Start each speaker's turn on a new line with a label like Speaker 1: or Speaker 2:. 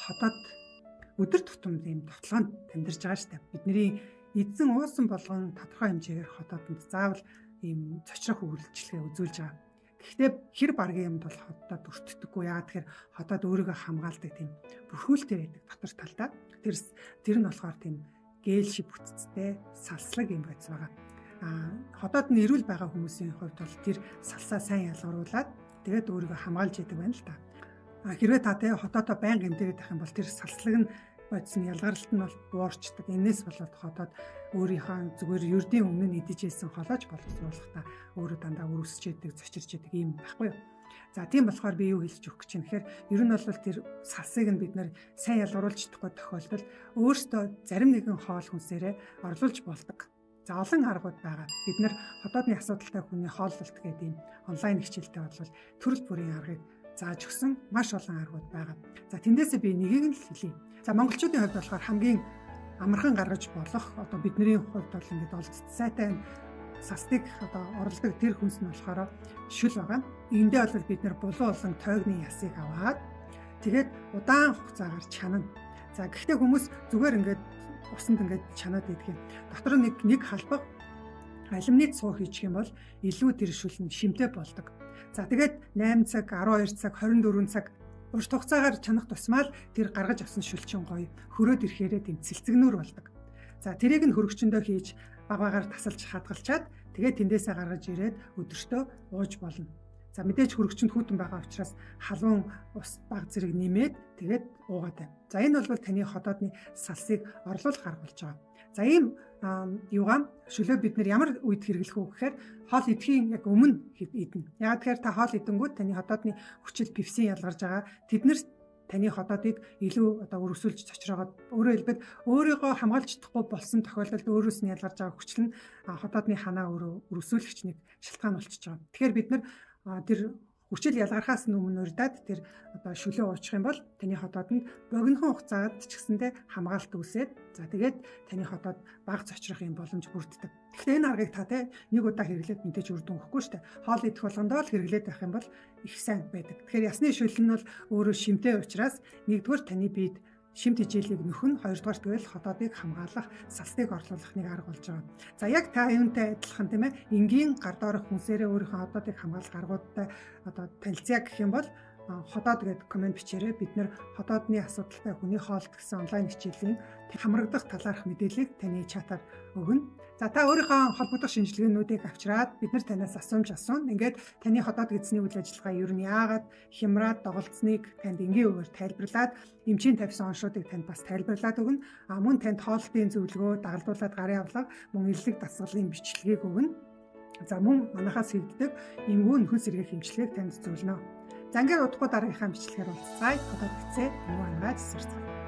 Speaker 1: Ходоод өдөр тутамд ийм довтлогоонд амьдарч байгаа шүү дээ. Бидний эзэн уусан болгон тодорхой хэмжээгээр ходоодонд заавал ийм цочрох үйлчилгээ үзүүлж байгаа. Гэхдээ хэр баргийн юмд бол ходоод өртдөггүй. Яагаад тэгэхээр ходоод өөрийгөө хамгаалдаг тийм бүрхүүлтэй байдаг дотор талдаа. Тэр нь болохоор тийм гээл шиг бүтцтэй салслаг юм бодис байгаа. Ходоод нь эрүүл байгаа хүмүүсийн хувьд бол тэр салсаа сайн ялгаруулад тэгээд өөрийгөө хамгаалж яадаг байна л да. Хэрвээ та тэ ходоодоо байнга эмдээгээд байх юм бол тэр салслаг нь бодис нь ялгаралт нь бол буурчдаг. Энээс болоод ходоод өөрийнхөө зүгээр ердийн өмнө нь идэж исэн холоож боловсруулахдаа өөрөө дандаа өрөсч яадаг, зочирч яадаг юм байхгүй юу? За тийм болохоор би юу хэлж өгөх гэж юм гэхээр ер нь бол тэр салсыг нь бид нэр сайн ялгаруулж чадахгүй тохиолдолд өөрсдөө зарим нэгэн хоол хүнсээрээ орлуулж болдог. За олон аргууд байгаа. Бид нэр ходоодны асуудалтай хүний хооллолт гэдэг ийм онлайн хичээлтэй бол төрөл бүрийн аргыг зааж өгсөн маш олон аргууд байгаа. За тэндээсээ би нэгийг нь л хэлье. За монголчуудын хувьд болохоор хамгийн амархан гаргаж болох одоо бидний хувьд бол ингээд олдцсайтай салстыг одоо оролдог тэр хүнс нь болохоор шүл байгаа. Эндээ бол бид нэр булан улан тойгны ясыг аваад тэгээд удаан хугацаагаар чанана. За гэхдээ хүмүүс зүгээр ингээд усанд ингээд чанаад идэх юм. Дотор нь нэг халбаг алюминий цуу хийчих юм бол илүү тэр шүл нь шимтэй болдог. За тэгээд 8 цаг, 12 цаг, 24 цаг урт хугацаагаар чанах тусмаа л тэр гаргаж авсан шүлчин гоё хөрөөд ирэхээрээ тийм цэлцэгнүр болдог. За тэрийг нь хөргөчөндөө хийж баг багаар тасалж хадгалчаад тэгээд тэндээсээ гаргаж ирээд өдөртөө ууж болно. За мэдээж хөргөчөнд хүйтэн байгаа учраас халуун ус баг зэрэг нэмээд тэгээд уугаад байна. За энэ бол таны ходоодны салсыг орлуулах арга болж байгаа. За ийм юугаа шүлөө бид нэр ямар үед хэрэглэх үү гэхээр хоол идэхийн яг өмнө идэнэ. Яг тэгэхээр та хоол идэнгүүт таны ходоодны хүчил пепсин ялгарж байгаа. Тэд нар таны ходоодыг илүү одоо өргөсүүлж цочроогоод өөрөөр хэлбэл өөрийгөө хамгаалж чадахгүй болсон тохиолдолд өөрөөс нь ялгарж байгаа хүчил нь ходоодны ханаа өөрөө өргөсүүлэгч нэг шалтгаан болчихж байгаа. Тэгэхээр бид нар тэр хүчил ялгархаас өмнө урьдаад тэр одоо шүлөө уучих юм бол таны ходоодонд богинохон хугацаад ч гэсэндээ хамгаалалт үүсээд за тэгээд таны ходоод бага цочрох юм боломж бүрддэг. Тэгэхээр энэ аргыг та те нэг удаа хэрэглээд мэдээж үр дүн өгөхгүй шүү дээ. Хоол идэх болгондоо л хэрэглээд байх юм бол их сайн байдаг. Тэгэхээр ясны шүл нь бол өөрөө шимтэй учраас нэгдүгээр таны биед шимт хичээлийг нөхөн, хоёрдугаар тэгэл ходоодыг хамгаалах, салстыг орлуулах нэг арга болж байгаа. За яг та юунтай адилхан тийм ээ, энгийн гар доорх хүнсээрээ өөрийнхөө ходоодыг хамгаалах аргуудтай одоо танилцъя гэх юм бол ходоод гэдэг комент бичээрэй. Бид нэр ходоодны асуудалтай хүний хоолт гэсэн онлайн хичээлийн хамрагдах талаарх мэдээллийг таны чатаар өгнө. За та өөрийнхөө холбогдох шинжилгээнүүдийг авчираад бид нар танаас асуумж асууна. Ингээд таны ходоод гэдэсний үйл ажиллагаа ер нь яагаад хямраад доголдсныг танд энгийн үгээр тайлбарлаад эмчийн тавьсан оншуудыг танд бас тайлбарлаад өгнө. А мөн танд хоолтын зөвлөгөө, дагалдуулаад гарын авлага, мөн элэг дасгалын бичлэгийг өгнө. За мөн манахаас хийгддэг эмгүү нөхөн сэргээх эмчилгээг танд зөвлөнө. За ингээд удахгүй дараагийнхаа бичлэгээр уулзцаая. Ходоод гэцээ эмгүү ангааж сурцгаая.